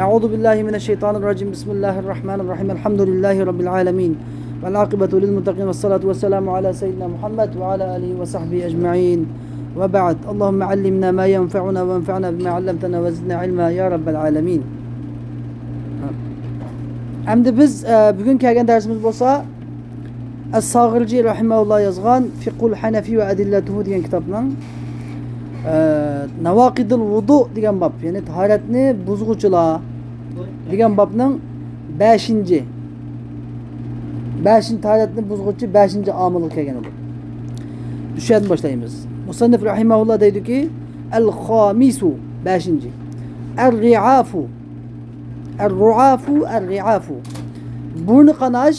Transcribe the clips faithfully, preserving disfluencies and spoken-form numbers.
أعوذ بالله من الشيطان الرجيم. بسم الله الرحمن الرحيم. الحمد لله رب العالمين. والعاقبة للمتقين والصلاة والسلام على سيدنا محمد وعلى آله وصحبه أجمعين. وبعد. اللهم علمنا ما ينفعنا وانفعنا بما علمتنا وزدنا علما يا رب العالمين. ئەمدى بىز، ئە، بۈگۈن كەلگەن دەرسىمىز بولسا، ئەس-ساغىرجى رەھىمەھۇللا يازغان فىقھۇل ھەنەفى ۋە ئەدىللەتۇھۇ دېگەن كىتابنىڭ، ئە، ناۋاقىدۇل ۋۇدۇ دېگەن باب، يەنى تاھارەتنى بۇزغۇچىلار دېگەن بابنىڭ بەشىنچى، بەشىنچى، تاھارەتنى بۇزغۇچى بەشىنچى ئامىلغا كەلگەن ئىدۇق. شۇ يەردىن باشلايمىز. مۇسەننىف رەھىمەھۇللا دەيدۇكى، ئەل خامىسۇ، بەشىنچى، ئەر رىئافۇ، ئەر رۇئافۇ، ئەر رىئافۇ، بۇرنى قاناش،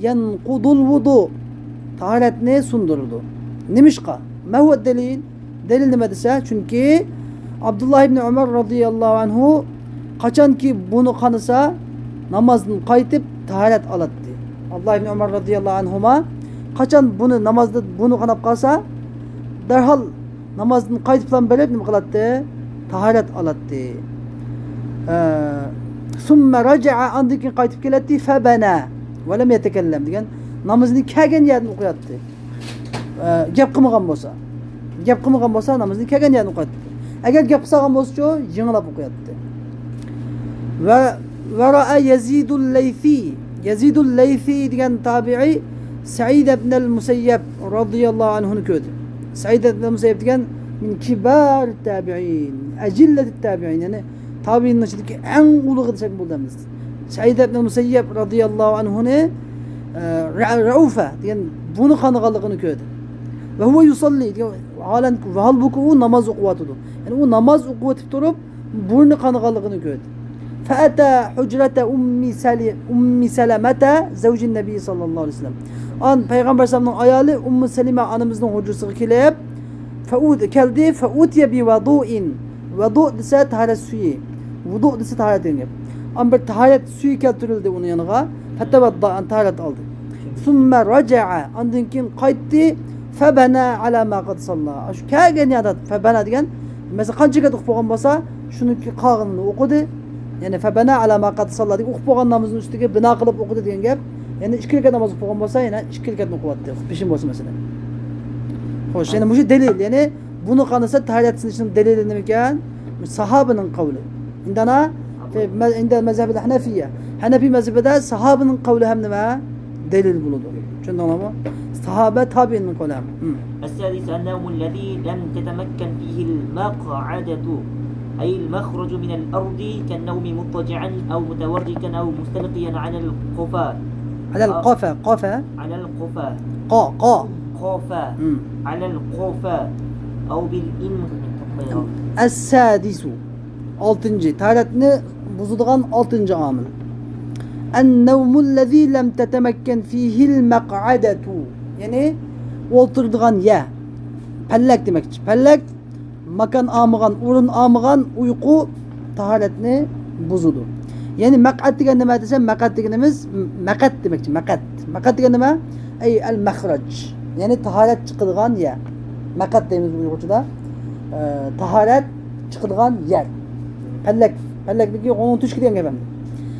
يەنقۇدۇل ۋۇدۇ، تاھارەتنى سۇندۇرىدۇ. نېمىشقا؟ ما ھۇۋە دەلىل؟ دەلىل نېمە دېسە، چۈنكى ئابدۇللا ئىبنى ئۆمەر رازىياللاھۇ ئەنھۇ قاچانكى بۇرنى قانىسا، نامازدىن قايتىپ تاھارەت ئالاتتى. ئابدۇللا ئىبنى ئۆمەر رازىياللاھۇ ئەنھۇما قاچان بۇرنى، نامازدا بۇرنى قاناپ قالسا، دەرھال نامازدىن قايتىپلا بېرىپ نېمە قىلاتتى؟ تاھارەت ئالاتتى. ئە، ثم رجع، ئاندىن كېيىن قايتىپ كېلەتتى، فبنى ولم يتكلم دېگەن نامىزىنى كەلگەن يەردىن ئوقۇياتتى. ئە، گەپ قىلمىغان بولسا. گەپ قىلمىغان بولسا نامىزىنى كەلگەن يەردىن ئوقۇياتتى. ئەگەر گەپ قىلسا بولسىچۇ، يېڭىلاپ ئوقۇياتتى. ۋە، ۋە رائە يەزىدۇل لەيسى. يەزىدۇل لەيسى دېگەن تابىئىي سەئىد ئىبنەل مۇسەييەب رازىياللاھۇ ئەنھۇنى كۆردى. سەئىد ئىبنەل مۇسەييەب دېگەن من كىبار تابىئىن، ئەجىللەت تابىئىن، يەنى تابىئىننىڭ ئىچىدىكى ئەڭ ئۇلۇغى دېسەك بولىدۇ ئەمدى. سەئىد ئىبنەل مۇسەييەب رازىياللاھۇ ئەنھۇنى، ئە، رە-، رەئۇفە دېگەن بۇرنى قانىغانلىقىنى كۆردى. ۋە ھۇۋە يۇساللى دېگەن ھالەن-، ۋاھالبۇكى ئۇ ناماز ئوقۇۋاتىدۇ. يەنى ئۇ ناماز ئوقۇۋېتىپ تۇرۇپ، بۇرنى قانىغانلىقىنى كۆردى. فەئەتە ھۇجرەتە ئۇممى سەلى-، ئۇممى سەلەمەتە زەۋجىن نەبىي ساللاللاھۇ ئەلەيھى ۋەسەللەم. ئان پەيغەمبەر ئەلەيھىسسالامنىڭ ئايالى ئۇممۇ سەلىمە ئانىمىزنىڭ ھۇجرىسىغا كېلىپ، فەئۇ-، كەلدى، فەئۇتىيە بىۋەدۇئىن. ۋەدۇ دېسە تاھارەت سۈيى. ۋۇدۇ دېسە تاھارەت دېگەن گەپ. ئان بىر تاھارەت سۈيى كەلتۈرۈلدى ئۇنىڭ يېنىغا. فەتەۋەددا، ئان تاھارەت ئالدى. ثم رجع، ئاندىن كېيىن قايتتى. فبنى على ما قد صلى. شۇ كەلگەن يەردە فبنى دېگەن، مەسىلەن، قانچە رەكەت ئوقۇپ بولغان بولسا، شۇنىڭكى قالغىنىنى ئوقۇدى. يەنى فبنى على ما قد صلى دېگەن ئوقۇپ بولغان نامىزىنىڭ ئۈستىگە بىنا قىلىپ ئوقۇدى دېگەن گەپ. يەنى ئىككى رەكەت ناماز ئوقۇپ بولغان بولسا، يەنە ئىككى رەكەتنى ئوقۇۋاتتى. پېشىن بولسا مەسىلەن. خوش، يەنى مۇشۇ دەلىل، يەنى بۇنى قانىسا تاھارەت سىنىشنىڭ دەلىلى نېمىكەن؟ ساھابىنىڭ قەۋلى. ئىندانا، مە-، ئىندا مەزھەبىل ھەنەفىيە. ھەنەفىي مەزھىپىدە ساھابىنىڭ قەۋلى ھەم نېمە؟ دەلىل بولىدۇ. چۈشەندىڭلارمۇ؟ ساھابە، تابىئىننىڭ قەۋلى ھەم. مم. السادس، النوم الذي لم تتمكن فيه المقعدة، أي المخرج من الأرض، كالنوم مضطجعا أو متوركا أو مستلقيا على القفا. على القفا، قفا. على القفا. قا، قا. قفا. مم. على القفا. أو بالإن-، السادس. ئالتىنچى، تاھارەتنى بۇزىدىغان ئالتىنچى ئامىل. النوم الذي لم تتمكن فيه المقعدة. يەنى ئولتۇرىدىغان يەر. پەللەك دېمەكچى. پەللەك، ماكان ئالمىغان، ئورۇن ئالمىغان ئۇيقۇ تاھارەتنى بۇزىدۇ. يەنى مەقئەت دېگەن نېمە دېسە، مەقئەت دېگىنىمىز م-، مەقەت دېمەكچى، مەقەت. مەقەت دېگەن نېمە؟ ئەي ئەل مەخرەج. يەنى تاھارەت چىقىدىغان يەر. مەقئەت دەيمىز ئۇيغۇرچىدا. ئە، تاھارەت چىقىدىغان يەر. پەللەك. پەللەكنىڭكى ئوڭ تۆشۈكى دېگەن گەپ ئەمدى.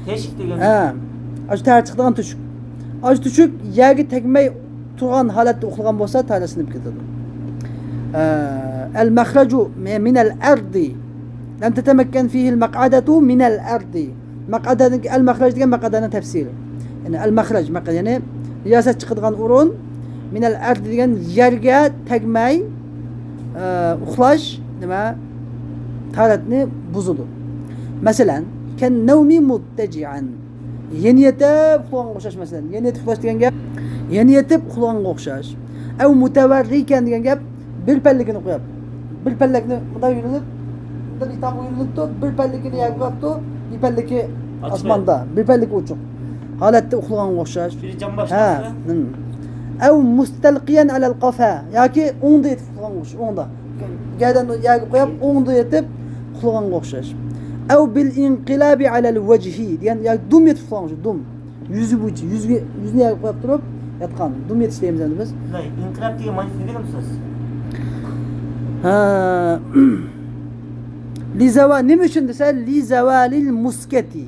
تۆشۈك دېگەن. ھە. ئاشۇ تاھارەت چىقىدىغان تۆشۈك. ئاشۇ تۆشۈك يەرگە تەگمەي تۇرغان ھالەتتە ئۇخلىغان بولسا، تاھارەت سىنىپ كېتىدۇ. ئە، ئەل مەخرەجۇ مىنەل ئەردى. لەم تەتەمەككەن فىھىل مەقئەدەتۇ مىنەل ئەردى. مەقئەدەنىڭكى ئەل مەخرەج دېگەن مەقئەدەنىڭ تەپسىرى. يەنى ئەل مەخرەج، مەقئەد، يەنى نىجاسەت چىقىدىغان ئورۇن، مىنەل ئەرد دېگەن يەرگە تەگمەي، ئە، ئۇخلاش، نېمە، تاھارەتنى بۇزىدۇ. مەسىلەن، كەن نەۋمى مۇتتەجىئەن. يەنە يېتىپ ئۇخلىغانغا ئوخشاش، مەسىلەن. يەنە يېتىپ ئۇخلاش دېگەن گەپ، يەنە يېتىپ ئۇخلىغانغا ئوخشاش. ئەۋ مۇتەۋەررىكەن دېگەن گەپ، بىر پەللىكىنى قويۇپ، بىر پەللەكنى مۇنداق يۆلىنىپ، مۇنداق ئېتاغا يۆلىنىپتۇ، بىر پەللىكىنى يەرگە قويۇپتۇ، بىر پەللىكى ئاسماندا، بىر پەللىكى ئوچۇق ھالەتتە ئۇخلىغانغا ئوخشاش. بىرى جان باشلىسا. ھە. ئەۋ مۇستەلقىيەن ئەلەل قافا، ياكى ئوڭدا يېتىپ ئۇخلىغانغا ئوخشاش، ئوڭدا. گەدەننى يەرگە قويۇپ، ئوڭدا يېتىپ ئۇخلىغانغا ئوخشاش. ئەۋ بىل ئىنقىلابى ئەلەل ۋەجھى دېگەن، ياكى دۇم يېتىپ ئۇخلىغانغا ئوخشاش، دۇم. يۈزى بويىچە، يۈزگە، يۈزىنى يەرگە قويۇپ تۇرۇپ ياتقان. دۇم يېتىش دەيمىز ئەمدى بىز. بۇنداق ئىنقىلاب دېگەن مەنىسى نېمە دېگەن سۆز؟ ھە. لىزاۋا، نېمە ئۈچۈن دېسە، لىزاۋالىل مۇسكەتى.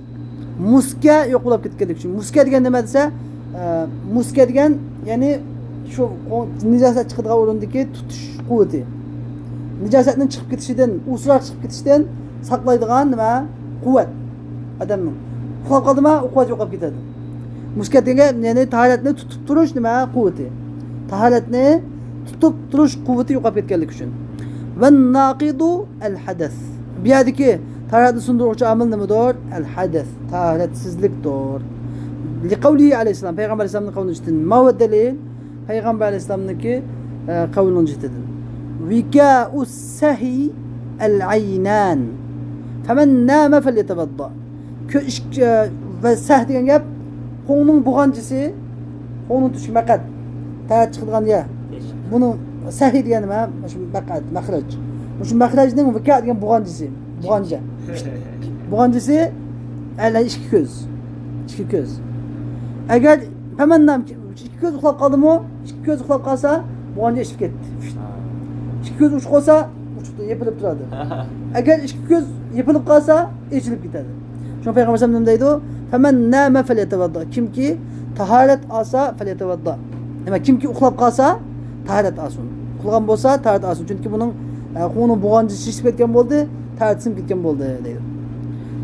مۇسكە يوق بولۇپ كەتكەنلىكى ئۈچۈن. مۇسكە دېگەن نېمە دېسە، ئە، مۇسكە دېگەن، يەنى شۇ قو-، نىجاسەت چىقىدىغان ئورۇندىكى تۇتۇش قۇۋۋىتى. نىجاسەتنىڭ چىقىپ كېتىشىدىن، ئۇسراق چىقىپ كېتىشىدىن ساقلايدىغان نېمە؟ قۇۋۋەت ئادەمنىڭ. ئۇخلاپ قالدىما، ئۇ قۇۋۋەت يوقاپ كېتىدۇ. مۇسكەت دېگەن، يەنى تاھارەتنى تۇتۇپ تۇرۇش نېمە؟ قۇۋۋىتى. تاھارەتنى تۇتۇپ تۇرۇش قۇۋۋىتى يوقاپ كەتكەنلىكى ئۈچۈن. ۋەنناقىدۇ ئەلھەدەس. بۇ يەردىكى تاھارەتنى سۇندۇرغۇچى ئامىل نېمىدۇر؟ ئەلھەدەس، تاھارەتسىزلىكتۇر. لىقەۋلىھى ئەلەيھىسسالام، پەيغەمبەر ئەلەيھىسسالامنىڭ قەۋلىدىن چىقتى. ما ھۇۋە دەلىل؟ پەيغەمبەر ئەلەيھىسسالامنىڭكى، ئە، قەۋلىنىڭ جىتىدىن. ۋىكائۇ سەھى ئەلئەينان. فەمەن نامە فەليەتەۋەددا. كۆ-، ئىش-، ئە، ۋە سەھ دېگەن گەپ، خۇڭنىڭ بۇغانچىسى، خۇڭنىڭ تۈشى مەقئەت، تەرەت چىقىدىغان يەر. بۇنىڭ سەھى دېگەن نېمە؟ مۇشۇ مەقئەت، مەخرەج. مۇشۇ مەخرەجنىڭ ۋىكا دېگەن بۇغانچىسى. بۇغانچە. بۇغانچىسى، ئەلە ئىككى كۆز. ئىككى كۆز. ئەگەر پەمەن نام ئىككى كۆز ئۇخلاپ قالدىمۇ؟ ئىككى كۆز ئۇخلاپ قالسا، بۇغانچە ئېچىلىپ كەتتى. ئىككى كۆز ئوچۇق بولسا، ئوچۇق، يېپىلىپ تۇرىدۇ. ئەگەر ئىككى كۆز يېپىلىپ قالسا، ئېچىلىپ كېتىدۇ. شۇڭا پەيغەمبەر ئەلەيھىسسالام نېمە دەيدۇ؟ فەمەن نامە فەليەتەۋەددا. كىمكى تاھارەت ئالسا، فەليەتەۋەددا. دېمەك، كىمكى ئۇخلاپ قالسا، تاھارەت ئالسۇن. ئۇخلىغان بولسا، تاھارەت ئالسۇن. چۈنكى بۇنىڭ، ئە، خۇنىڭ بۇغانچىسى شىشىپ كەتكەن بولدى، تاھارىتى سىڭىپ كەتكەن بولدى، دەيدۇ.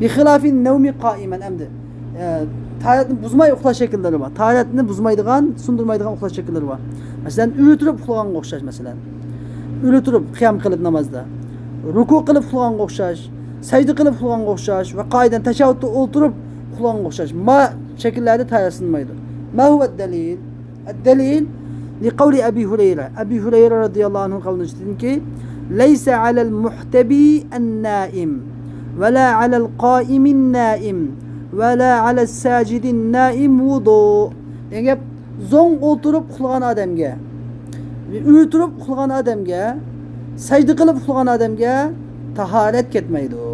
بىخىلافى نەۋمى قائىمەن ئەمدى. ئە، تاھارەتنى بۇزماي ئۇخلاش شەكىللىرى بار. تاھارەتنى بۇزمايدىغان، سۇندۇرمايدىغان ئۇخلاش شەكىللىرى بار. مەسىلەن، ئۆرە تۇرۇپ ئۇخلىغانغا ئوخشاش، مەسىلەن. ئۆرە تۇرۇپ قىيام قىلىپ نامازدا. رۇكۇ قىلىپ ئۇخلىغانغا ئوخشاش، سەجدە قىلىپ ئۇخلىغانغا ئوخشاش ۋە قائىدەن تەشەھھۇدتا ئولتۇرۇپ ئۇخلىغانغا ئوخشاش. ما شەكىللەردە تاھارەت سۇنمايدۇ. ما ھۇۋە دەلىل؟ دەلىل، لىقەۋلى ئەبى ھۇرەيرە. ئەبى ھۇرەيرە رەزىياللاھۇ ئەنھۇ قەۋلىنىڭ جىتىدىنكى، لەيسە ئەلەل مۇھتەبى ئەننائىم، ۋەلا ئەلەل قائىمىن نائىم، ۋەلا ئەلەس ساجىدىن نائىم ۋۇدۇ. دېگەن گەپ، زوڭ ئولتۇرۇپ ئۇخلىغان ئادەمگە، ئۆرە تۇرۇپ ئۇخلىغان ئادەمگە، سەجدە قىلىپ ئۇخلىغان ئادەمگە تاھارەت كەتمەيدۇ.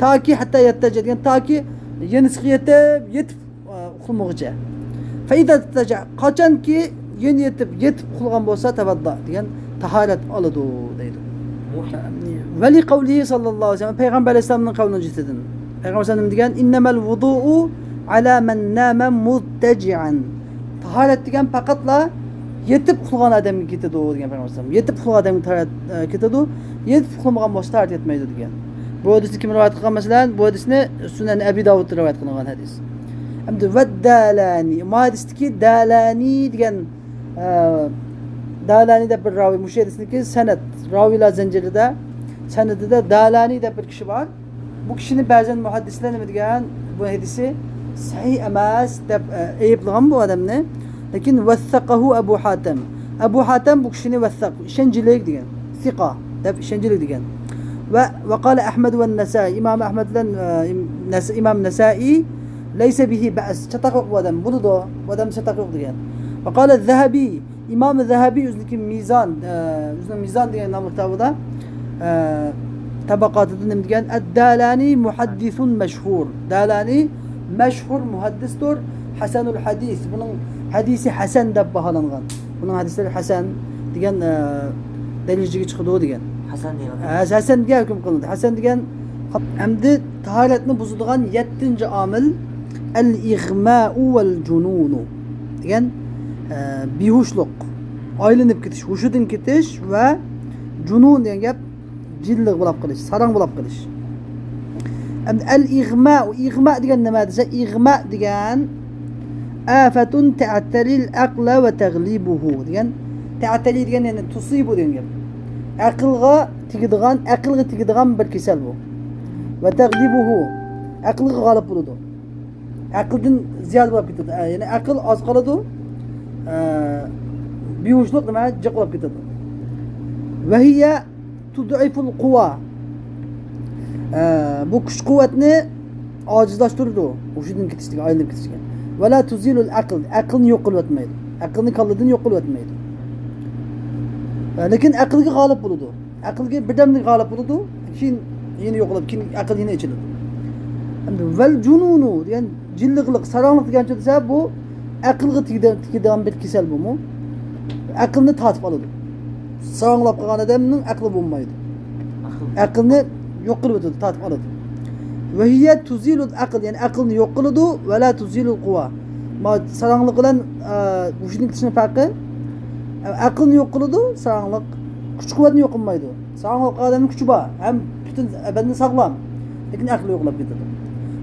تاكى ھەتتا يەتتەجە دېگەن، تاكى يېنىسىغا يېتىپ، يېتىپ ئۇخلىمىغۇچە. فەئىزا تەجە، قاچانكى يېنى يېتىپ، يېتىپ ئۇخلىغان بولسا، تەۋەددا دېگەن تاھارەت ئالىدۇ دەيدۇ. ۋەلى قەۋلىھى ساللاللاھۇ ئەلەيھى ۋەسەللەم، پەيغەمبەر ئەلەيھىسسالامنىڭ قەۋلىنىڭ جىتىدىن. پەيغەمبەر ئەلەيھىسسالام دېگەن، ئىننەمەل ۋۇدۇئۇ ئەلا مەن نامە مۇتتەجىئەن. تاھارەت دېگەن پەقەتلا يېتىپ ئۇخلىغان ئادەمگە كېتىدۇ دېگەن پەيغەمبەر ئەلەيھىسسالام. يېتىپ ئۇخلىغان ئادەمگە تاھارەت، ئە، كېتىدۇ. يېتىپ ئۇخلىمىغان بولسا تاھارەت كەتمەيدۇ دېگەن. بۇ ھەدىسنى كىم رىۋايەت قىلغان؟ مەسىلەن، بۇ ھەدىسنى سۇنەن ئەبى داۋۇد رىۋايەت قىلغان ھەدىس. ئەمدى ۋەددالانى. ما ھەدىستىكى دالانى دېگەن، ئە، دالانى دەپ بىر راۋى، مۇشۇ ھەدىسنىكى سەنەد، راۋىلار زەنجىرىدە، سەنىدىدە دالانى دەپ بىر كىشى بار. بۇ كىشىنى بەزەن مۇھەددىسلەر نېمە دېگەن؟ بۇ ھەدىسى سەھىھ ئەمەس دەپ، ئە، ئەيىبلىغان بۇ ئادەمنى. لېكىن ۋەسسەقەھۇ ئەبۇ ھاتەم. ئەبۇ ھاتەم بۇ كىشىنى ۋەسسەق، ئىشەنچلىك دېگەن. سىقا دەپ ئىشەنچلىك دېگەن. ۋە، ۋە قالە ئەھمەد ۋە نەسائىي. ئىمام ئەھمەد بىلەن، ئە، ئىم-، نەس-، ئىمام نەسائىي لەيسە بىھى بەئس. چاتاق يوق بۇ ئادەم. بولىدۇ. بۇ ئادەمدە چاتاق يوق دېگەن. ۋە قالە زەھەبىي. ئىمام زەھەبىي ئۆزىنىڭكى مىزان، ئە، ئۆزىنىڭ مىزان دېگەن ناملىق كىتابىدا، ئە، تەبەقاتىدا نېمە دېگەن؟ ئەددالانى مۇھەددىسۇن مەشھۇر. دالانى مەشھۇر مۇھەددىستۇر. ھەسەنۇل ھەدىس. بۇنىڭ ھەدىسى ھەسەن دەپ باھالانغان. بۇنىڭ ھەدىسلىرى ھەسەن دېگەن، ئە، دەرىجىگە چىقىدۇ دېگەن. ھەسەن دېگەن. ھە، ھەسەن دېگەن ھۆكۈم قىلىنىدۇ. ھەسەن دېگەن، ئەمدى تاھارەتنى بۇزىدىغان يەتتىنچى ئامىل، ئەل ئىغمائۇ ۋەل جۇنۇنۇ دېگەن، ئە، بىھۇشلۇق، ئايلىنىپ كېتىش، ھوشىدىن كېتىش ۋە جۇنۇن دېگەن گەپ جىللىق بولاپ قېلىش، ساراڭ بولاپ قېلىش. ئەمدى ئەل ئىغمائۇ، ئىغما دېگەن نېمە دېسە، ئىغما دېگەن ئافەتۇن تەتەلىل ئەقلە ۋە تەغلىبۇھۇ دېگەن، تەتەلى دېگەن يەنى تۇسىبۇ دېگەن گەپ. ئەقىلغا تېگىدىغان، ئەقىلگە تېگىدىغان بىر كېسەل بۇ. ۋە تەغلىبۇھۇ، ئەقىلگە غالىب بولىدۇ. ئەقىلدىن زىيادە بولۇپ كېتىدۇ. ئە، يەنى ئەقىل ئاز قالىدۇ. ئە، بىھوشلۇق نېمە؟ جىق بولۇپ كېتىدۇ. ۋەھىيە تۇدئىفۇل قۇۋا. ئە، بۇ كۈچ قۇۋۋەتنى ئاجىزلاشتۇرىدۇ. ھوشىدىن كېتىشلىكى، ئايلىنىپ كېتىشلىكى. ۋەلا تۇزىلۇل ئەقىل. ئەقىلنى يوق قىلىۋەتمەيدۇ. ئەقىلنى كاللىدىن يوق قىلىۋەتمەيدۇ. ئە، لېكىن ئەقىلگە غالىب بولىدۇ. ئەقىلگە بىردەملىك غالىب بولىدۇ، كېيىن يەنە يوقىلىپ، كېيىن ئەقىل يەنە ئېچىلىدۇ. ئەمدى ۋەل جۇنۇنۇ دېگەن جىللىقلىق، ساراڭلىق دېگەن چۈشەندۈرسە، بۇ ئەقىلگە تېگىدە-، تېگىدىغان بىر كېسەل بۇمۇ. ئەقىلنى تارتىپ ئالىدۇ. ساراڭلاپ قالغان ئادەمنىڭ ئەقلى بولمايدۇ. ئەقىل. ئەقىلنى يوق قىلىۋېتىدۇ، تارتىپ ئالىدۇ. ۋەھىيە تۇزىلۇل ئەقىل، يەنى ئەقىلنى يوق قىلىدۇ، ۋەلا تۇزىلۇل قۇۋا. ما ساراڭلىق بىلەن، ئە، ھوشىدىن كېتىشنىڭ پەرقى، ئە، ئەقىلنى يوق قىلىدۇ، ساراڭلىق كۈچ-قۇۋۋەتنى يوق قىلمايدۇ. ساراڭلىق ئادەمنىڭ كۈچى بار، ھەم پۈتۈن بەدىنى ساغلام، لېكىن ئەقلى يوقلاپ كېتىدۇ.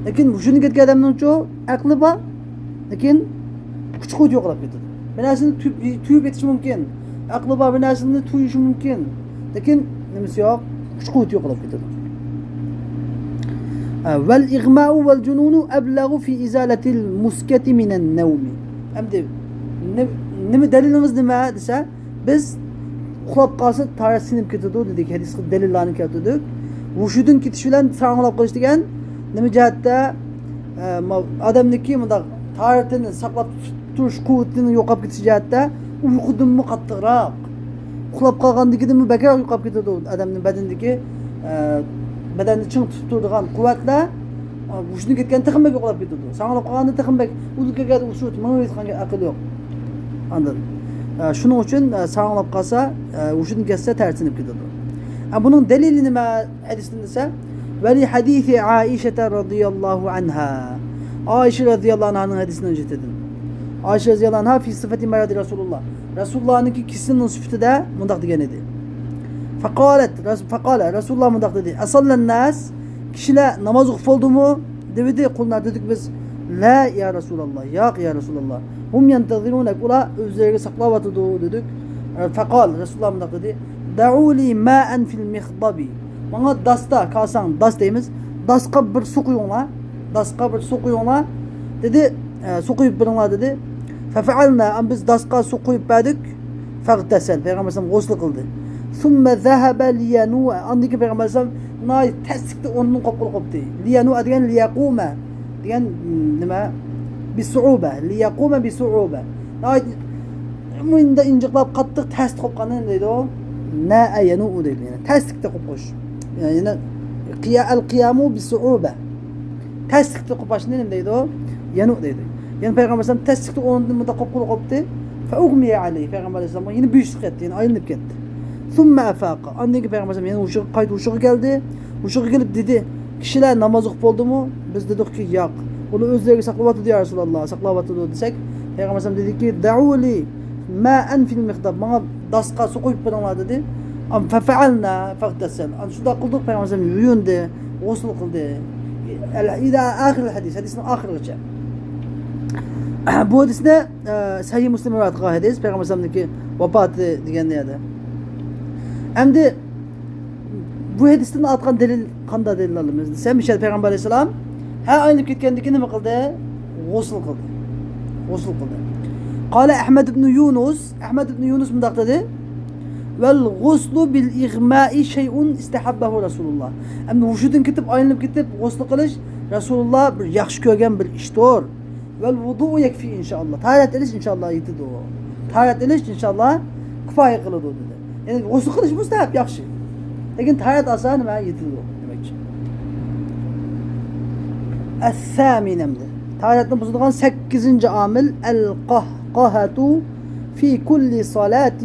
لېكىن ھوشىدىن كەتكەن ئادەمنىڭچۇ ئەقلى بار، لېكىن كۈچ-قۇۋۋىتى يوقلاپ كېتىدۇ. بىر نەرسىنى تۇيۇپ، تۇيۇپ يېتىشى مۇمكىن. ئەقلى بار، بىر نەرسىنى تۇيۇشى مۇمكىن. لېكىن نېمىسى يوق؟ كۈچ-قۇۋۋىتى يوقلاپ كېتىدۇ. ۋەل ئىغماءۇ ۋەل جۇنۇنۇ ئەبلەغۇ فى ئىزالەتىل مۇسكەتى مىنەن نەۋمى. ئەمدى نېمە، نېمە دەلىلىڭىز نېمە دېسە، بىز ئۇخلاپ قالسا تاھارەت سىنىپ كېتىدۇ دېدۇك، ھەدىسقا دەلىللارنى كەلتۈردۇك. ھوشىدىن كېتىش بىلەن ساراڭلاپ قېلىش دېگەن نېمە جەھەتتە؟ ئە، ما-، ئادەمنىڭكى مۇنداق تاھارىتىنى ساقلاپ تۇرۇش قۇۋۋىتىنىڭ يوقاپ كېتىش جەھەتتە ئۇيقۇدىنمۇ قاتتىقراق. ئۇخلاپ قالغاندىكىدىنمۇ بەكرەك يوقاپ كېتىدۇ ئادەمنىڭ بەدىنىدىكى، ئە، بەدەننى چىڭ تۇتۇپ تۇرىدىغان قۇۋۋەتلەر، ئە، ھوشىدىن كەتكەندە تېخىمۇ بەك يوقلاپ كېتىدۇ. ساراڭلاپ قالغاندا تېخىمۇ بەك ئۇدۇل كەلگەندە ئۇسۇرۇپ مېڭىۋېتىدىغان ئەقىل يوق. ئاندىن، ئە، شۇنىڭ ئۈچۈن، ئە، ساراڭلاپ قالسا، ئە، ھوشىدىن كەتسە تەرسىنىپ كېتىدۇ. ئە، بۇنىڭ دەلىلى نېمە؟ ھەدىستىن دېسە، ۋەلى ھەدىسى ئائىشەتە رەزىياللاھۇ ئەنھا. ئائىشە رەزىياللاھۇ ئەنھانىڭ ھەدىسىنىڭ جېتىدىن. ئائىشە رەزىياللاھۇ ئەنھا فى سىفەتى مەرەدى رەسۇلۇللاھ. رەسۇلۇللاھنىڭكى كېسىلىنىڭ سۈپىتىدە مۇنداق دېگەن ئىدى. فقالت، رەس-، فقال، رەسۇلۇللاھ مۇنداق دېدى. ئەساللەن ناس، كىشىلەر ناماز ئوقۇپ بولدىمۇ؟ دېۋىدى. قۇلنا، دېدۇق بىز، لا يا رەسۇلاللاھ، ياق يا رەسۇلاللاھ. ھۇم يەنتەزىرۇنەك، ئۇلار ئۆزلىرىگە ساقلاۋاتىدۇ، دېدۇق. فقال، رەسۇلۇللاھ مۇنداق دېدى. دەئۇلى مائەن فىل مىخضەبى. ماڭا داستا، كاساڭ، داس دەيمىز. داسقا بىر سۇ قۇيۇڭلار. داسقا بىر سۇ قۇيۇڭلار. دېدى، ئە، سۇ قۇيۇپ بېرىڭلار دېدى. فەفەئەلنا، ئەم بىز داسقا سۇ قۇيۇپ بەردۇق. فەغتەسەل، پەيغەمبەر ئەلەيھىسسالام غۇسل قىلدى. ثم ذهب لينوء، ئاندىن كېيىن پەيغەمبەر ئەلەيھىسسالام ناھايىتى تەسلىكتە ئورنىدىن قوپقىلى قوپتى. لينوء دېگەن ليقوم دېگەن، نېمە؟ بسعوبة، ليقوم بسعوبة. ناھايىتى مۇنداق ئىنجىقلاپ قاتتىق تەستە قوپقاننى نېمە دەيدۇ؟ ناء ينوء دەيدۇ. يەنى تەسلىكتە قوپۇش. يەنى قىيا-، القيام بسعوبة. تەسلىكتە قوپاشنى نېمە دەيدۇ؟ يەنۇ دەيدۇ. يەنى پەيغەمبەر ئەلەيھىسسالام تەسلىكتە ئورنىدىن مۇنداق قوپقىلى قوپتى. فأغمي عليه، پەيغەمبەر ئەلەيھىسسالام يەنە بىھۇشلۇق كەتتى، يەنى ئايلىنىپ كەتتى. ثم أفاق، ئاندىن كېيىن پەيغەمبەر ئەلەيھىسسالام يەنە ھوشىغا قايتا، ھوشىغا كەلدى. ھوشىغا كېلىپ دېدى، كىشىلەر ناماز ئوقۇپ بولدىمۇ؟ بىز دېدۇقكى، ياق. ئۇلار ئۆزلىرىگە ساقلاۋاتىدۇ، يا رەسۇلاللا، ساقلاۋاتىدۇ دېسەك، پەيغەمبەر ئەلەيھىسسالام دېدىكى، دەئۇلى مائەن فىل مىخدەب، ماڭا داسقا سۇ قۇيۇپ بېرىڭلار دېدى. ئەم فەفەئەلنا فەغتەسەل. ئەم شۇنداق قىلدۇق، پەيغەمبەر ئەلەيھىسسالام يۇيۇندى، غۇسل قىلدى. ئىلە ئاخىرىل ھەدىس، ھەدىسنىڭ ئاخىرىغىچە. بۇ ھەدىسنى، ئە، سەھىھ مۇسلىم رىۋايەت قىلغان ھەدىس، پەيغەمبەر ئەلەيھىسسالامنىڭكى ۋاپاتى دېگەن يەردە. ئەمدى بۇ ھەدىستىن ئارتقان دەلىل، قانداق دەلىل ئالىمىز دېسە، مىشەل پەيغەمبەر ئەلەيھىسسالام ھە ئايلىنىپ كەتكەندىن كېيىن نېمە قىلدى؟ غۇسل قىلدى. غۇسل قىلدى. قال ئەھمەد ئىبن يۇنۇس، ئەھمەد ئىبن يۇنۇس مۇنداق دېدى، ۋەل غۇسلۇ بىل ئىغمائى شەيئۇن ئىستەھەببەھۇ رەسۇلۇللا. ئەمدى ھوشىدىن كېتىپ، ئايلىنىپ كېتىپ غۇسل قىلىش رەسۇلۇللا بىر ياخشى كۆرگەن بىر ئىشتۇر. ۋەل ۋۇدۇئۇ يەكفى ئىنشائاللا. تاھارەت ئېلىش ئىنشائاللا يېتىدۇ. تاھارەت ئېلىش ئىنشائاللا كۇپايە قىلىدۇ دېدى. يەنى غۇسل قىلىش مۇستەھەب، ياخشى. لېكىن تاھارەت ئالسا نېمە يېتىدۇ دېمەكچى. ئەسسامىن ئەمدى. تاھارەتنى بۇزىدىغان سەككىزىنچى ئامىل، ئەل قەھقەھەتۇ في كل صلاة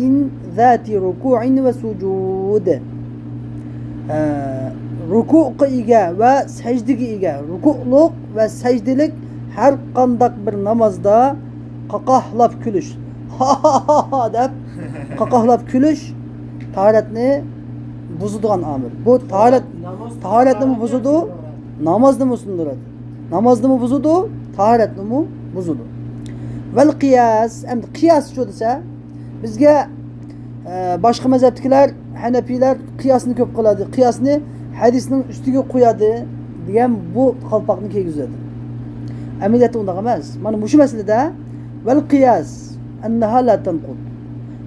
ذات ركوع وسجود. ئە، رۇكۇغا ئىگە ۋە سەجدىگە ئىگە، رۇكۇلۇق ۋە سەجدىلىك ھەر قانداق بىر نامازدا قاقاھلاپ كۈلۈش، ھا ھا ھا ھا دەپ قاقاھلاپ كۈلۈش تاھارەتنى بۇزىدىغان ئامىل. بۇ تاھارەت، تاھارەتنىمۇ بۇزىدۇ، نامازنىمۇ سۇندۇرىدۇ. نامازنىمۇ بۇزىدۇ، تاھارەتنىمۇ بۇزىدۇ. ۋەل قىياس، ئەمدى قىياسچۇ دېسە، بىزگە، ئە، باشقا مەزھەپتىكىلەر، ھەنەپىيلەر قىياسنى كۆپ قىلادۇ. قىياسنى ھەدىسنىڭ ئۈستىگە قويادۇ دېگەن بۇ قالپاقنى كىيگۈزىدۇ. ئەمەلىيەتتە ئۇنداق ئەمەس. مانا مۇشۇ مەسىلىدە ۋەل قىياس ئەننەھا لا تەنقۇد.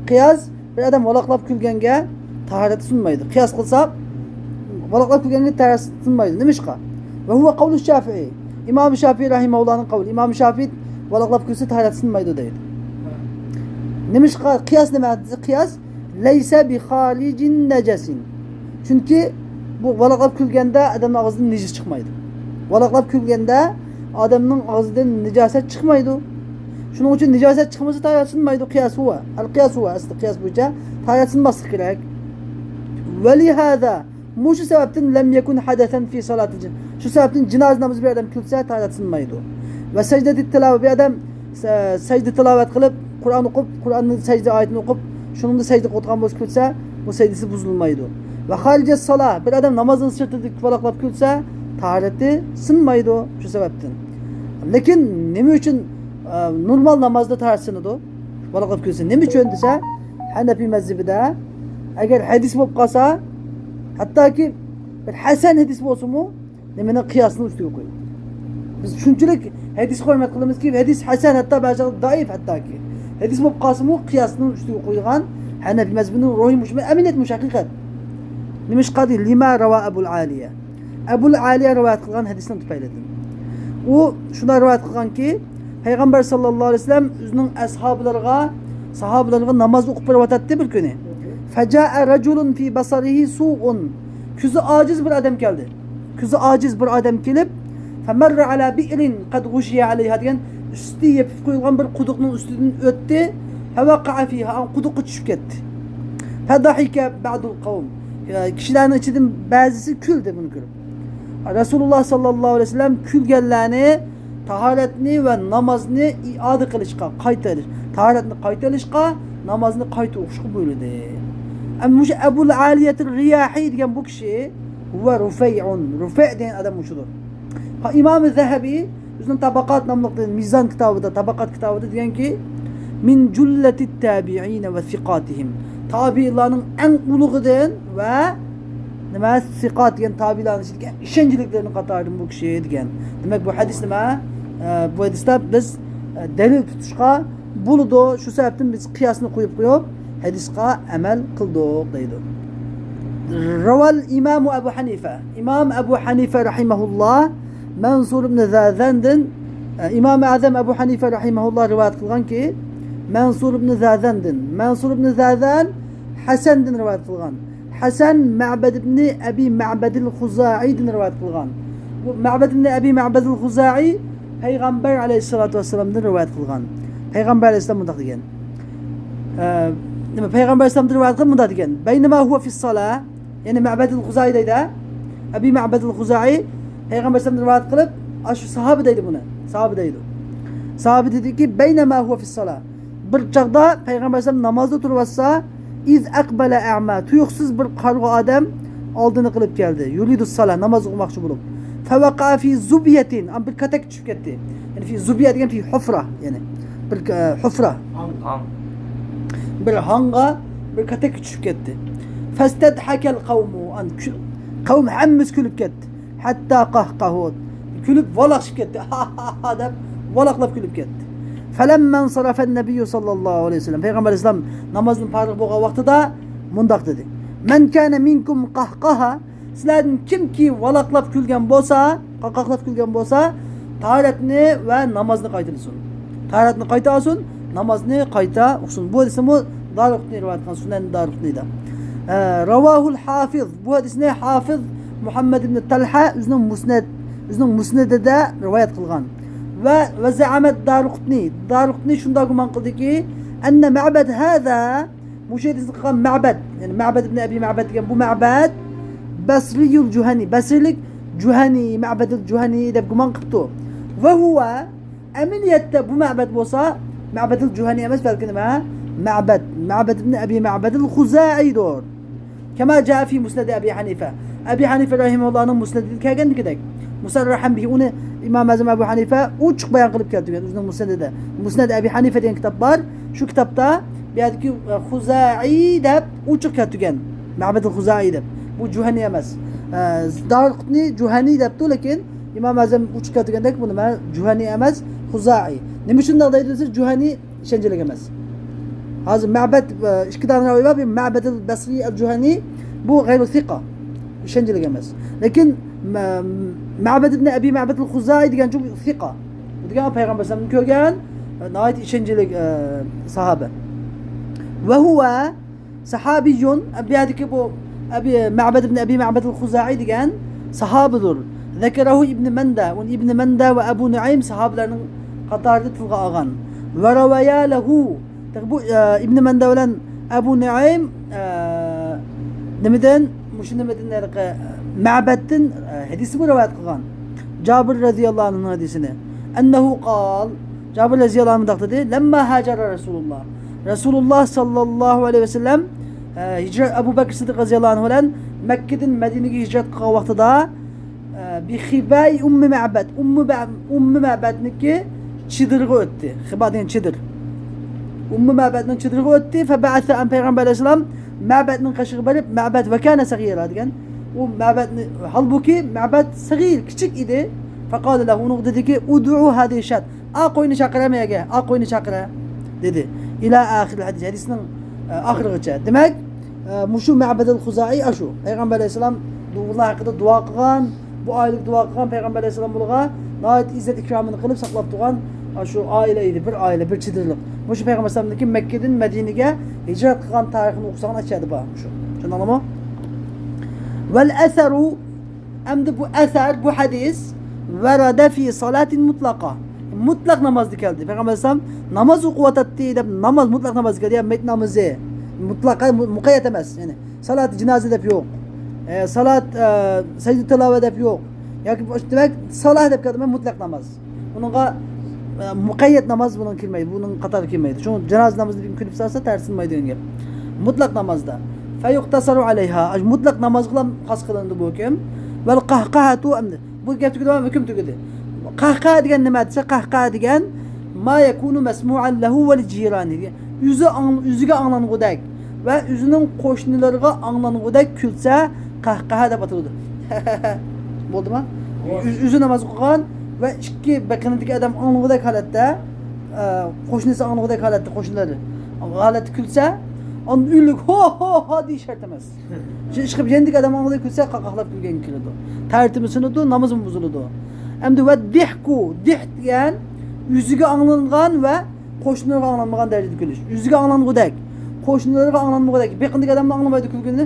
قىياس بىر ئادەم ۋالاقلاپ كۈلگەنگە تاھارەت سۇنمايدۇ. قىياس قىلساق، ۋالاقلاپ كۈلگەنگە تاھارەت سۇنمايدۇ. نېمىشقا؟ ۋە ھۇۋە قەۋلۇ شافىئى. ئىمام شافىئى رەھىمەھۇللاھنىڭ قەۋلى. ئىمام شافىئى ۋالاقلاپ كۈلسە تاھارەت سۇنمايدۇ دەيدۇ. نېمىشقا؟ قىياس نېمە؟ قىياس لەيسە بىخارىجىن نەجەسىن. چۈنكى بۇ ۋالاقلاپ كۈلگەندە ئادەمنىڭ ئاغزىدىن نىجىس چىقمايدۇ. ۋالاقلاپ كۈلگەندە ئادەمنىڭ ئاغزىدىن نىجاسەت چىقمايدۇ. شۇنىڭ ئۈچۈن نىجاسەت چىقمىسا تاھارەت سۇنمايدۇ. قىياس ھۇۋا. ئەل قىياس ھۇۋا. ئەسلى قىياس بويىچە تاھارەت سۇنماسلىق كېرەك. ۋەلىھازا مۇشۇ سەۋەبتىن لەم يەكۇن ھەدەسەن فى سالاتىل جىن. شۇ سەۋەبتىن جىنازا نامىزى بىر ئادەم كۈلسە، تاھارەت سىنمايدۇ. ۋە سەجدەتىت تىلاۋە، بىر ئادەم سە-، سەجدە تىلاۋەت قىلىپ، قۇرئان ئوقۇپ، قۇرئاننى سەجدە ئايىتىنى ئوقۇپ، شۇنىڭدا سەجدە قىلىۋاتقان بولسا كۈلسە، بۇ سەجدىسى بۇزۇلمايدۇ. ۋە خارىجەس سالا، بىر ئادەم نامازنىڭ سىرتىدا ۋالاقلاپ كۈلسە، تاھارىتى سىنمايدۇ شۇ سەۋەبتىن. لېكىن نېمە ئۈچۈن، ئە، نورمال نامازدا تاھارەت سىنىدۇ؟ ۋالاقلاپ كۈلسە. نېمە ئۈچۈن دېسە، ھەنەفىي مەزھىپىدە ئەگەر ھەدىس بولۇپ قالسا، ھەتتاكى بىر ھەسەن ھەدىس بولسىمۇ، نېمىنى قىياسنىڭ ئۈستىگە قويۇپ. بىز شۇنچىلىك ھەدىسكە ھۆرمەت قىلىمىزكى، ھەدىس ھەسەن، ھەتتا بەزى چاغدا زەئىپ ھەتتاكى. ھەدىس بولۇپ قالسىمۇ، قىياسنىڭ ئۈستىگە قويغان ھەنەفىي مەزھىپىنىڭ روھى مۇشۇ، ئەمەلىيەت مۇشۇ ھەقىقەت. نېمىشقا دېدى؟ لىما رەۋا ئەبۇل ئالىيە. ئەبۇل ئالىيە رىۋايەت قىلغان ھەدىسنىڭ تۈپەيلىدىن. ئۇ شۇنداق رىۋايەت قىلغانكى، پەيغەمبەر ساللاللاھۇ ئەلەيھى ۋەسەللەم ئۆزىنىڭ ئەسھابلىرىغا، ساھابىلىرىغا ناماز ئوقۇپ بېرىۋاتاتتى بىر كۈنى. فەجائە رەجۇلۇن فى بەسەرىھى سۇئۇن. كۆزى ئاجىز بىر ئادەم كەلدى. كۆزى ئاجىز بىر ئادەم كېلىپ، فەمەررە ئەلا بىئرىن قەد غۇشىيە ئەلەيھا دېگەن، ئۈستى يېپىپ قويۇلغان بىر قۇدۇقنىڭ ئۈستىدىن ئۆتتى. فەۋەقەئە فىھا، قۇدۇققا چۈشۈپ كەتتى. فەدەھىكە بەئدۇل قەۋم. كىشىلەرنىڭ ئىچىدىن بەزىسى كۈلدى بۇنى كۆرۈپ. رەسۇلۇللا ساللاللاھۇ ئەلەيھى ۋەسەللەم كۈلگەنلەرنى تاھارەتنى ۋە نامازنى ئىئادە قىلىشقا، قايتا ئېلىش، تاھارەتنى قايتا ئېلىشقا، نامازنى قايتا ئوقۇشقا بۇيرۇدى. ئەمما مۇشۇ ئەبۇل ئالىيەتىر رىياھىي دېگەن بۇ كىشى، ھۇۋە رۇفەيئۇن، رۇفەي دېگەن ئادەم مۇشۇدۇر. ھا، ئىمام زەھەبى ئۆزىنىڭ تاباقات ناملىق مىزان كىتابىدا، تاباقات كىتابىدا دېگەنكى، مىن جۈللەتىت تابىئىنە ۋە سىقاتىھىم. تابىئىنلارنىڭ ئەڭ ئۇلۇغىدىن ۋە نېمە، سىقات دېگەن تابىئىنلارنىڭ ئىچىدىكى ئەڭ ئىشەنچلىكلىرىنىڭ قاتارىدىن بۇ كىشى دېگەن. دېمەك، بۇ ھەدىس نېمە؟ ئە، بۇ ھەدىستە بىز، ئە، دەلىل تۇتۇشقا بولىدۇ. شۇ سەۋەبتىن بىز قىياسنى قويۇپ قويۇپ، ھەدىسقا ئەمەل قىلدۇق دەيدۇ. رەۋەل ئىمامۇ ئەبۇ ھەنىفە. ئىمام ئەبۇ ھەنىفە رەھىمەھۇللا مەنسۇر ئىبن زەزەندىن، ئە، ئىمام ئەزەم ئەبۇ ھەنىفە رەھىمەھۇللا رىۋايەت قىلغانكى، مەنسۇر ئىبن زەزەندىن. مەنسۇر ئىبن زەزەن ھەسەندىن رىۋايەت قىلغان. ھەسەن مەبەد ئىبنى ئەبى مەبەدىل خۇزائىدىن رىۋايەت قىلغان. بۇ مەبەد ئىبنى ئەبى مەبەدىل خۇزائى پەيغەمبەر ئەلەيھىسسالاتۇ ۋەسسالامدىن رىۋايەت قىلغان. پەيغەمبەر ئەلەيھىسسالام مۇنداق دېگەن. ئە، نېمە، پەيغەمبەر ئەلەيھىسسالامدىن رىۋايەت قىلىپ مۇنداق دېگەن. بەينەما ھۇۋە فىسسالا، يەنى مەبەدىل خۇزائى دەيدۇ. ئەبى مەبەدىل خۇزائى پەيغەمبەر ئەلەيھىسسالامدىن رىۋايەت قىلىپ، ئاشۇ ساھابە دەيدۇ بۇنى. ساھابە دەيدۇ. ساھابە دېدىكى، بەينەما ھۇۋە فىسسالا. بىر چاغدا پەيغەمبەر ئەلەيھىسسالام نامازدا تۇرۇۋاتسا، ئىز ئەقبەلە ئەما، تۇيۇقسىز بىر قارىغۇ ئادەم ئالدىنى قىلىپ كەلدى. يۇرىدۇ سالا، ناماز ئوقۇماقچى بولۇپ. فەۋەقەئە فى زۇبيەتىن، بىر كاتەككە چۈشۈپ كەتتى. يەنى فى زۇبيە دېگەن فى ھۇفرا، يەنى بىر، ئە، ھۇفرا. ھاڭ. بىر ھاڭغا، بىر كاتەككە چۈشۈپ كەتتى. فەستەدھەكەل قەۋمۇ، ئان-، كۈ-، قەۋم ھەممىسى كۈلۈپ كەتتى. ھەتتا قەھقەھۇ، كۈلۈپ ۋالاقشىپ كەتتى. ھا ھا ھا دەپ ۋالاقلاپ كۈلۈپ كەتتى. فەلەممەنسەرەفەن نەبىييۇ ساللاللاھۇ ئەلەيھى ۋەسەللەم، پەيغەمبەر ئەلەيھىسسالام نامازدىن پارىغ بولغان ۋاقتىدا مۇنداق دېدى. مەن كانە مىنكۇم قەھقەھا، سىلەردىن كىمكى ۋالاقلاپ كۈلگەن بولسا، قاقاقلاپ كۈلگەن بولسا، تاھارەتنى ۋە نامازنى قايتىلىسۇن. تاھارەتنى قايتا ئالسۇن، نامازنى قايتا ئوقۇسۇن. بۇ ھەدىسنىمۇ دارىقۇتنى رىۋايەت قىلغان، سۇنەن دارىقۇتنىدا. ئە، رەۋاھۇل ھافىز، بۇ ھەدىسنى ھافىز مۇھەممەد ئىبن تەلھە ئۆزىنىڭ مۇسنەد، ئۆزىنىڭ مۇسنەدىدە رىۋايەت قىلغان. ۋە، ۋە زەئەمەت دارىقۇتنى، دارىقۇتنى شۇنداق گۇمان قىلدىكى، ئەننە مەبەد ھازا، مۇشۇ ھەدىسنى قىلغان مەبەد، يەنى مەبەد ئىبن ئەبى مەبەد دېگەن بۇ مەبەد، بەسرىيۇل جۇھەنى، بەسرىلىك جۇھەنى، مەبەدىل جۇھەنى دەپ گۇمان قىپتۇ. ۋە ھۇۋە، ئەمەلىيەتتە بۇ مەبەد بولسا، مەبەدىل جۇھەنى ئەمەس، بەلكى نېمە؟ مەبەد، مەبەد ئىبن ئەبى مەبەدىل خۇزائىدۇر. كەما جاء فى مۇسنەد ئەبى ھەنىفە. ئەبى ھەنىفە رەھىمەھۇللاھنىڭ مۇسنەدىدە كەلگەندىكىدەك. مۇسەررەھەن بىھى، ئۇنى ئىمام ئەزەم ئەبۇ ھەنىفە ئوچۇق بايان قىلىپ كەلتۈرگەن ئۆزىنىڭ مۇسنەدىدە. مۇسنەد ئەبى ھەنىفە دېگەن كىتاب بار. شۇ كىتابتا بۇ يەردىكى، ئە، خۇزائىي دەپ ئوچۇق كەلتۈرگەن. مەبەدىل خۇزائىي دەپ. بۇ جۇھەنى ئەمەس. ئە، دارىقۇتنى جۇھەنى دەپتۇ، لېكىن ئىمام ئەزەم ئۇچۇپ كەتكەندەك بۇ نېمە؟ جۇھەنى ئەمەس، خۇزائىي. نېمە ئۈچۈن ئۇنداق دەيدۇ دېسە، جۇھەنى ئىشەنچلىك ئەمەس. ھازىر مەبەد، ئە، ئىككى دانە راۋى بار. بىر مەبەدىل بەسرى ئەل جۇھەنى، بۇ غەيرۇ سىقا. ئىشەنچلىك ئەمەس. لېكىن مە-، مەبەد ئىبن ئەبى مەبەدىل خۇزائىي دېگەنچۇ سىقا. بۇ دېگەن پەيغەمبەر ئەلەيھىسسالامنى كۆرگەن، ئە، ناھايىتى ئىشەنچلىك، ئە، ساھابە. ۋە ھۇۋە سەھابىيۇن، بۇ يەردىكى بۇ ئەبى، مەبەد ئىبن ئەبى مەبەدىل خۇزائىي دېگەن ساھابىدۇر. زەكەرەھۇ ئىبن مەندە، ئۇنى ئىبن مەندە ۋە ئەبۇ نۇئەيم ساھابىلەرنىڭ قاتارىدا تىلغا ئالغان. ۋە رەۋەيا لەھۇ، بۇ، ئە، ئىبن مەندە بىلەن ئەبۇ نۇئەيم، ئە، نېمىدىن؟ شۇ نېمىدىن ھېلىقى مەبەدتىن ھەدىسىمۇ رىۋايەت قىلغان. جابىر رەزىياللاھۇ ئەنھۇ ھەدىسىنى. ئەننەھۇ قال. جابىر رەزىياللاھۇ ئەنھۇ مۇنداق دېدى: لەمما ھاجەرە رەسۇلۇللاھ. رەسۇلۇللاھ ساللاللاھۇ ئەلەيھى ۋەسەللەم ھىجرەت، ئەبۇ بەكرى سىددىق رەزىياللاھۇ ئەنھۇ بىلەن مەككىدىن مەدىنىگە ھىجرەت قىلغان ۋاقتىدا بىخىبائى ئۇممى مەبەد. ئۇممى بە-، ئۇممى مەبەدنىڭكى چېدىرىغا ئۆتتى. خىبا دېگەن چېدىر. ئۇممى مەبەدنىڭ چېدىرىغا ئۆتتى. فبعث، پەيغەمبەر ئەلەيھىسسالام مەبەدنىڭ قېشىغا بېرىپ، مەبەد، وكان صغيرا دېگەن. ئۇ مەبەدنى، ھالبۇكى مەبەد سەغىر، كىچىك ئىدى. فقال له، ئۇنىڭغا دېدىكى، ادع هذه الشاة. ئا قوينى چاقىر مەگە، ئا قوينى چاقىر، دېدى. إلى آخر الحديث، ھەدىسنىڭ ئاخىرىغىچە. دېمەك، مۇشۇ مەبەدۇل خۇزائى ئاشۇ. پەيغەمبەر ئەلەيھىسسالام بۇلار ھەققىدە دۇئا قىلغان، بۇ ئائىلىگە دۇئا قىلغان، پەيغەمبەر ئەلەيھىسسالام بۇلارغا ناھايىتى ئىززەت ئىكرامىنى قىلىپ ساقلاپ تۇرغان شۇ ئائىلە ئىدى، بىر ئائىلە، بىر چېدىرلىق. مۇشۇ پەيغەمبەر ئەلەيھىسسالامنىڭكى مەككىدىن مەدىنىگە ھىجرەت قىلغان تارىخىنى ئوقۇساڭلار ئىچەردە بار مۇشۇ. چۈشەندىڭلارمۇ؟ والأثر، ئەمدى بۇ ئەسەر، بۇ ھەدىس، ورد في صلاة مطلقة، مۇتلەق نامازدا كەلدى. پەيغەمبەر ئەلەيھىسسالام ناماز ئوقۇۋاتاتتى دەپ، ناماز، مۇتلەق نامازدا كەلدى. يا مەيت نامىزى، مۇتلەق، مۇ-، مۇقەييەت ئەمەس. يەنى سالات جىنازە دەپ يوق. ئە، سالات، ئە، سەجدە تىلاۋە دەپ يوق. ياكى بۇ، دېمەك، سالاھ دەپ كەلدى، مۇتلەق ناماز. بۇنىڭغا، ئە، مۇقەييەت ناماز بۇنىڭ كىرمەيدۇ، بۇنىڭ قاتارىغا كىرمەيدۇ. شۇڭا جىنازە نامىزىنى كۈلۈپ سالسا تەرسىنمەيدۇ دېگەن گەپ. مۇتلەق نامازدا. فيقتصر عليها، مۇتلەق نامازغىلا خاس قىلىنىدۇ بۇ ھۆكۈم. والقهقهة، ئەمدى بۇ گەپ تۈگىدى، ھۆكۈم تۈگىدى. قەھقەھە دېگەن نېمە دېسە، قەھقەھە دېگەن ما يكون مسموعا له ولجيرانه. ئۆزى ئاڭ-، ئۆزىگە ئاڭلانغۇدەك ۋە ئۆزىنىڭ قوشنىلىرىغا ئاڭلانغۇدەك كۈلسە، قەھقەھە دەپ ئاتىلىدۇ. بولدىما؟ ئۆز-، ئۆزى ناماز ئوقۇغان ۋە ئىككى بېقىنىدىكى ئادەم ئاڭلىغۇدەك ھالەتتە، ئە، قوشنىسى ئاڭلىغۇدەك ھالەتتە، قوشنىلىرى ھالەتتە كۈلسە، ئاندىن ئۆلۈك ھو ھو ھا دېيىش شەرت ئەمەس. شۇ ئىشقىلىپ يېنىدىكى ئادەم ئاڭلىدى كۈلسە، قاقاقلاپ كۈلگەنگە كىرىدۇ. تەرتىپى سۇنىدۇ، نامىزىمۇ بۇزۇلىدۇ. ئەمدى ۋە دىھكۇ، دىھ دېگەن ئۆزىگە ئاڭلانغان ۋە قوشنىلىرىغا ئاڭلانمىغان دەرىجىدە كۈلۈش. ئۆزىگە ئاڭلانغۇدەك، قوشنىلىرىغا ئاڭلانمىغۇدەك. بېقىندىكى ئادەممۇ ئاڭلىمايدۇ كۈلگىنىنى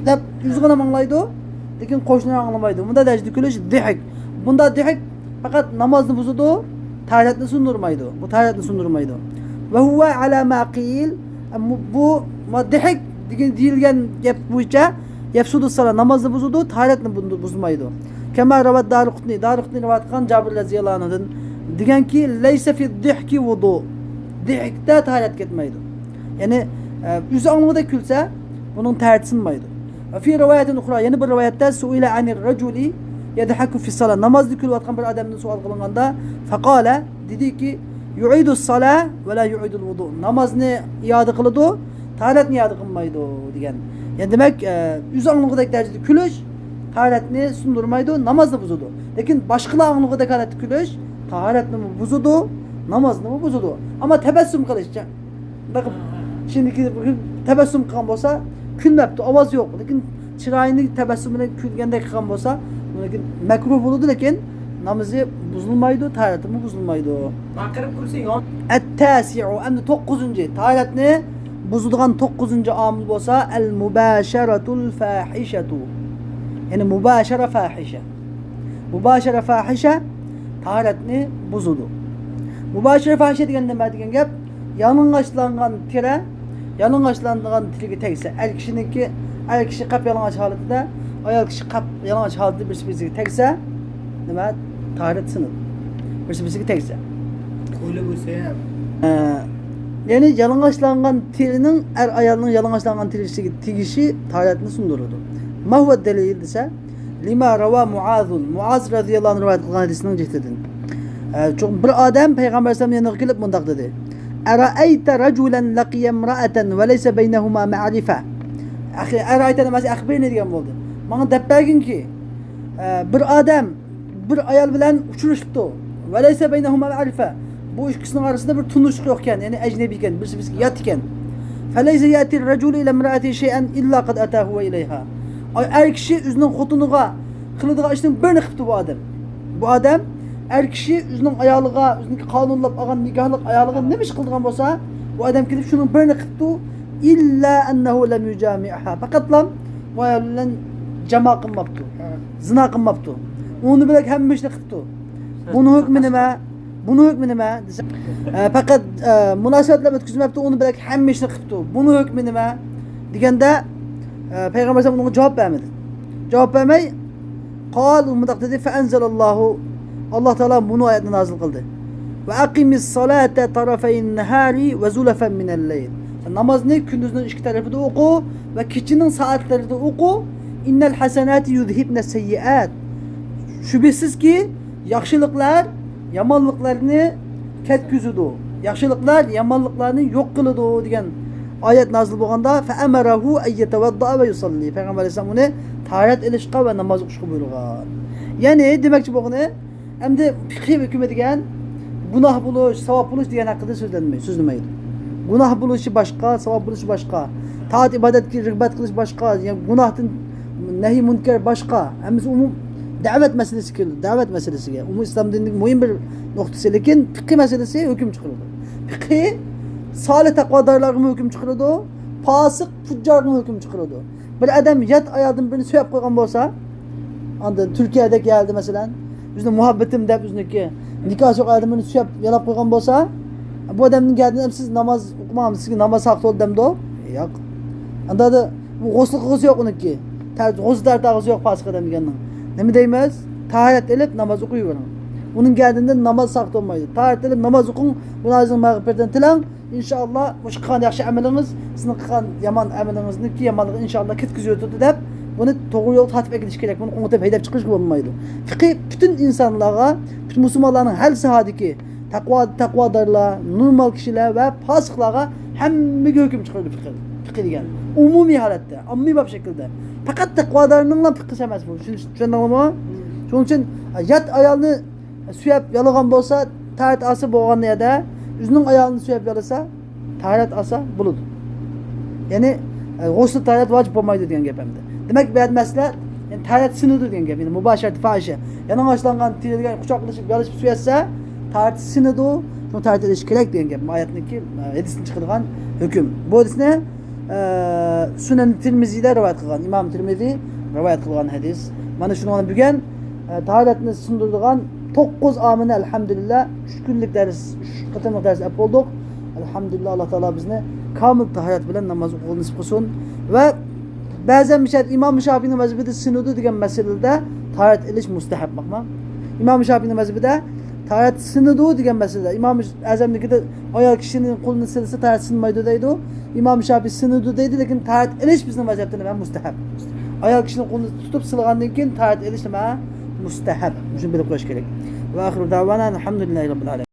دەپ ئۆزىغىنە ئاڭلايدۇ، لېكىن قوشنىلىرىغا ئاڭلىمايدۇ. بۇنداق دەرىجىدە كۈلۈش دىھك. بۇنداق دىھك پەقەت نامازنى بۇزىدۇ، تاھارەتنى سۇندۇرمايدۇ. بۇ تاھارەتنى سۇندۇرمايدۇ. وهو على ما قيل، بۇ، بۇ دىھك دېگەن، دېيىلگەن گەپ بويىچە يەفسۇدۇ سالا، نامازنى بۇزىدۇ، تاھارەتنى بۇ-، بۇزمايدۇ. كما روى الدارقطني، دارقۇتنى رىۋايەت قىلغان جابىر رەزىياللاھۇ ئەنھۇدىن دېگەنكى، ليس في الضحك وضوء، دىھكتە تاھارەت كەتمەيدۇ. يەنى، ئە، ئۆزى ئاڭلىغۇدەك كۈلسە، بۇنىڭ تەھارىتى سىنمايدۇ. وفي رواية أخرى، يەنە بىر رىۋايەتتە، سئل عن الرجل يضحك في الصلاة، نامازدا كۈلۈۋاتقان بىر ئادەمدىن سوئال قىلىنغاندا، فقال، دېدىكى، يعيد الصلاة ولا يعيد الوضوء، نامازنى ئىئادە قىلىدۇ، تاھارەتنى ئىئادە قىلمايدۇ، دېگەن. يەنى دېمەك، ئە، ئۆزى ئاڭلىغۇدەك دەرىجىدە كۈلۈش تاھارەتنى سۇندۇرمايدۇ، نامازنى بۇزىدۇ. لېكىن باشقىلار ئاڭلىغۇدەك ھالەتتە كۈلۈش تاھارەتنىمۇ بۇزىدۇ، نامازنىمۇ بۇزىدۇ. ئەمما تەبەسسۇم قىلىشچە، بېقىپ، شۇندىكى تەبەسسۇم قىلغان بولسا، كۈلمەپتۇ، ئاۋاز يوق. لېكىن چىرايىنى تەبەسسۇم بىلەن كۈلگەندەك قىلغان بولسا، لېكىن مەكرۇھ بولىدۇ، لېكىن نامىزى بۇزۇلمايدۇ، تاھارىتىمۇ بۇزۇلمايدۇ. باقىرىپ كۈلسە يوق. ئەتتەسىئۇ، ئەمدى توققۇزىنچى، تاھارەتنى بۇزىدىغان توققۇزىنچى ئامىل بولسا، المباشرة الفاحشة. يەنى مۇباشەرە فاھىشە. مۇباشەرە فاھىشە تاھارەتنى بۇزىدۇ. مۇباشەرە فاھىشە دېگەن نېمە دېگەن گەپ؟ يالىڭاچلانغان تېرە، يالىڭاچلانغان تېرىگە تەگسە، ئەر كىشىنىڭكى، ئەر كىشى قاپ يالىڭاچ ھالىتىدە، ئايال كىشى قاپ يالىڭاچ ھالىتىدە بىرسى بىرسىگە تەگسە، نېمە، تاھارەت سىنىدۇ. بىرسى بىرسىگە تەگسە. كولا بولسا ھەم. ئە، يەنى يالىڭاچلانغان تېرىنىڭ، ئەر ئايالنىڭ يالىڭاچلانغان تېرىسىگە تېگىشى تاھارەتنى سۇندۇرىدۇ. ما هو الدليل دېسە، لما روى معاذ، مۇئاز رەزىياللاھۇ ئەنھۇ رىۋايەت قىلغان ھەدىسنىڭ جېھىتىدىن. ئە، چوڭ بىر ئادەم پەيغەمبەر ئەلەيھىسسالام يېنىغا كېلىپ مۇنداق دېدى: أرأيت رجلا لقي امرأة وليس بينهما معرفة. ئەخى، ئەرەيتە ئەمەس، ئەخبىرنى دېگەن بولدى. ماڭا دەپ بەرگىنكى، ئە، بىر ئادەم بىر ئايال بىلەن ئۇچرىشىپتۇ. وليس بينهما معرفة. بۇ ئىككىسىنىڭ ئارىسىدا بىر تونۇشلۇق يوق ئىكەن، يەنى ئەجنەبىي ئىكەن، بىرسى بىرسىگە يات ئىكەن. فليس يأتي الرجل إلى امرأته شيئا إلا قد أتى هو إليها. ئەر كىشى ئۆزىنىڭ خوتۇنىغا قىلىدىغان ئىشنىڭ بىرىنى قىپتۇ بۇ ئادەم. بۇ ئادەم، ئەر كىشى ئۆزىنىڭ ئايالىغا، ئۆزىنىڭكى قانۇنلاپ ئالغان نىكاھلىق ئايالىغا نېمە ئىش قىلىدىغان بولسا، بۇ ئادەم كېلىپ شۇنىڭ بىرىنى قىپتۇ. إلا أنه لم يجامعها. پەقەتلا بۇ ئايال بىلەن جاما قىلماپتۇ. زىنا قىلماپتۇ. ئۇنى بىلەن ھەممە ئىشنى قىپتۇ. بۇنىڭ ھۆكمى نېمە؟ بۇنىڭ ھۆكمى نېمە دېسە، ئە، پەقەت، ئە، مۇناسىۋەتلەر ئۆتكۈزمەپتۇ، ئۇنى بىلەن ھەممە ئىشنى قىپتۇ. بۇنىڭ ھۆكمى نېمە دېگەندە، ئە، پەيغەمبەر ئەلەيھىسسالام ئۇنىڭغا جاۋاب بەرمىدى. جاۋاب بەرمەي، قال، ئۇ مۇنداق دېدى، فەئەنزەلاللاھۇ، ئاللا تائالا مۇنۇ ئايەتنى نازىل قىلدى. ۋە ئەقىمىس سالاتە تەرەفەين نەھارى ۋە زۇلەفەن مىنەل لەيل. سەن نامازنى كۈندۈزنىڭ ئىككى تەرىپىدە ئوقۇ ۋە كېچىنىڭ سائەتلىرىدە ئوقۇ. ئىننەل ھەسەناتى يۇزھىبنەس سەييىئات. شۈبھىسىزكى، ياخشىلىقلار يامانلىقلارنى كەتكۈزىدۇ، ياخشىلىقلار يامانلىقلارنى يوق قىلىدۇ دېگەن ئايەت نازىل بولغاندا، فەئەمەرەھۇ ئەن يەتەۋەددەئە ۋە يۇسەللى. پەيغەمبەر ئەلەيھىسسالام ئۇنى تاھارەت ئېلىشقا ۋە ناماز ئوقۇشقا بۇيرۇغان. يەنى دېمەكچى بولغىنى، ئەمدى پىقھىي ھۆكمى دېگەن گۇناھ بولۇش، ساۋاب بولۇش دېگەن ھەققىدە سۆزلەنمەي، سۆزلىمەيدۇ. گۇناھ بولۇشى باشقا، ساۋاب بولۇشى باشقا. تائەت ئىبادەتكە رىغبەت قىلىش باشقا، يەنى گۇناھتىن نەھي مۇنكەر باشقا. ھەممىسى ئومۇم دەۋەت مەسىلىسى كىرىدۇ، دەۋەت مەسىلىسىگە. ئومۇم ئىسلام دىنىنىڭ مۇھىم بىر نۇقتىسى، لېكىن پىقھىي مەسىلىسى ھۆكۈم چىقىرىدۇ. پىقھىي سالىھ تەقۋادارلارغىمۇ ھۆكۈم چىقىرىدۇ، پاسىق پۇججارغىمۇ ھۆكۈم چىقىرىدۇ. بىر ئادەم يات ئايالدىن بىرنى سۆيۈپ قويغان بولسا، ئاندىن تۈركىيەدەك يەردە مەسىلەن، ئۆزىنىڭ مۇھەببىتىم دەپ ئۆزىنىڭكى نىكاھسى يوق ئادەمنى سۆيۈپ يالاپ قويغان بولسا، بۇ ئادەمنىڭ گەردىنىدىن سىز ناماز ئوقۇماڭ، سىزگە ناماز ساقىت بولدى دەمدۇ؟ ياق. ئاندا بۇ غۇسل قىلغۇسى يوق ئۇنىڭكى. تەر-، غۇسل تارتاغۇسى يوق پاسىق ئادەم دېگەننىڭ. نېمە دەيمىز؟ تاھارەت ئېلىپ ناماز ئوقۇيۋېرىڭ. ئۇنىڭ گەردىنىدىن ناماز ساقىت بولمايدۇ. تاھارەت ئېلىپ ناماز ئوقۇڭ، گۇناھىڭىزنىڭ مەغپىرىتىنى تىلەڭ. ئىنشائاللا، مۇشۇ قىلغان ياخشى ئەمىلىڭىز، سىزنىڭ قىلغان يامان ئەمىلىڭىزنىڭكى يامانلىقى ئىنشائاللا كەتكۈزۈۋېتىدۇ دەپ، بۇنى توغرا يولغا تارتىپ ئەكېلىش كېرەك. بۇنى قوڭغۇتۇپ ھەيدەپ چىقىرىشقا بولمايدۇ. پىقھى پۈتۈن ئىنسانلارغا، پۈتۈن مۇسۇلمانلارنىڭ ھەر ساھەدىكى تەقۋا، تەقۋادارلار، نورمال كىشىلەر ۋە پاسىقلارغا ھەممىگە ھۆكۈم چىقىرىدۇ پىقھى. پىقھى دېگەن ئومۇمىي ھالەتتە، ئاممىباب شەكىلدە. پەقەت تەقۋادارنىڭلا پىقھىسى ئەمەس بۇ. چۈشىنىش-، چۈشەندىڭلارمۇ؟ شۇنىڭ ئۈچۈن يات ئايالنى سۆيۈپ يالىغان بولسا، تاھارەت ئالسا بولغان يەردە، ئۆزىنىڭ ئايالىنى سۆيۈپ يالىسا، تاھارەت ئالسا بولىدۇ. يەنى، ئە، غۇسل تاھارەت ۋاجىپ بولمايدۇ دېگەن گەپ ئەمدى. دېمەك، بۇ يەردە مەسىلە، يەنى تاھارەت سىنىدۇ دېگەن گەپ. يەنى مۇباشىرەت فاھىشە. يالىڭاچلانغان، تىرىلگەن، قۇچاقلىشىپ، يالىشىپ سۆيەتسە، تاھارىتى سىنىدۇ. شۇڭا تاھارەت ئېلىش كېرەك دېگەن گەپ. بۇ ئايەتنىڭكى، ئە، ھەدىستىن چىقىدىغان ھۆكۈم. بۇ ھەدىسنى ئە، سۈنەن تىرمىزىدە رىۋايەت قىلغان، ئىمام تىرمىزى رىۋايەت قىلغان ھەدىس. مانا شۇنىڭ بىلەن بۈگۈن، ئە، تاھارەتنى سىندۇرىدىغان توققۇز ئامىلنى، ئەلھەمدۇلىللا، ئۈچ كۈنلۈك دەرس، ئۈچ قېتىملىق دەرس ئېلىپ بولدۇق. ئەلھەمدۇلىللا، ئاللا تائالا بىزنى كامىل تاھارەت بىلەن ناماز ئوقۇغىلى نېسىپ قىلسۇن. ۋە بەزەن مىشەت ئىمام شافىينىڭ مەزھىپىدە سىنىدۇ دېگەن مەسىلىدە تاھارەت ئېلىش مۇستەھەب، باقما. ئىمام شافىينىڭ مەزھىپىدە تاھارەت سىنىدۇ دېگەن مەسىلىدە، ئىمام ئەزەمنىڭكىدە ئايال كىشىنىڭ قولىنى سىلىسا تاھارەت سىنمايدۇ دەيدۇ. ئىمام شافىي سىنىدۇ دەيدۇ، لېكىن تاھارەت ئېلىش بىزنىڭ مەزھەپتە نېمە؟ مۇستەھەب. ئايال كىشىنىڭ قولىنى تۇتۇپ سىلىغاندىن كېيىن تاھارەت ئېلىش نېمە؟ مۇستەھەب. شۇنى بىلىپ قويۇش كېرەك. ۋە ئاخىرۇ دەۋانا ئەلھەمدۇلىللاھى رەببىل ئالەمىن.